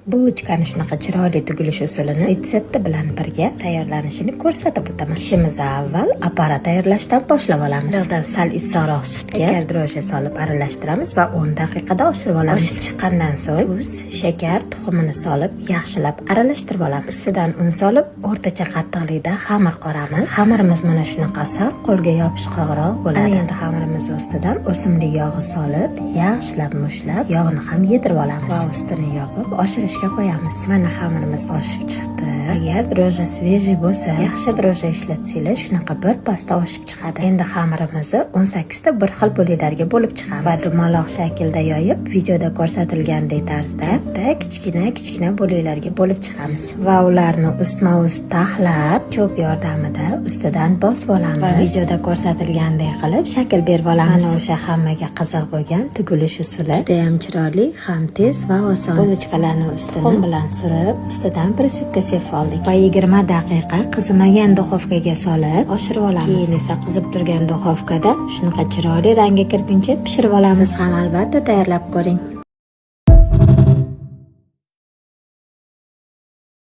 Булочка ni shunaqa chiroyli tugilish usulini retsepti bilan birga tayyorlanishini ko'rsatib o'taman. Ishimizni avval опара tayyorlashdan boshlab olamiz. Iliqdan sal issiqroq sutga shakar, дрожжи solib aralashtiramiz va 10 daqiqada oshirib olamiz. Oshib chiqqandan so'ng tuz, shakar, tuxumini solib yaxshilab aralashtirib olamiz. Ustidan un solib, o'rtacha qattiqlikda xamir qoramiz. Xamirimiz mana shunaqa sal qo'lga yopishqoqroq bo'ladi. Ana endi xamirimiz ustidan o'simlik yog'i solib, yaxshilab mushlab, yog'ni ham yedirib olamiz va ustini yopib oshirishga qo'yamiz. Mana xamirimiz oshib chiqdi. Agar дрожжи свежий bo'lsa, yaxshi дрожжи ishlatsanglar, shunaqa bir pasda oshib chiqadi. Endi xamirimizni 18 ta bir xil bo'laklarga bo'lib chiqamiz va dumaloq shaklda yoyib, videoda ko'rsatilgandek tarzda katta, kichkina, kichkina bo'laklarga bo'lib chiqamiz va ularni ustma-ust taxlab, cho'p yordamida ustidan bosib olamiz va videoda ko'rsatilgandek qilib shakl berib olamiz. Mana o'sha hammaga qiziq bo'lgan tugilish usuli. Juda ham chiroyli, ham tez va oson. Булочка larni ustini tuxum bilan surib, ustidan присыпка sepib oldik va 20 daqiqa qizimagan duxovkaga solib oshirib olamiz. Keyin esa qizib turgan duxovkada shunaqa chiroyli rangga kirguncha pishirib olamiz. Ham albatta tayyorlab ko'ring.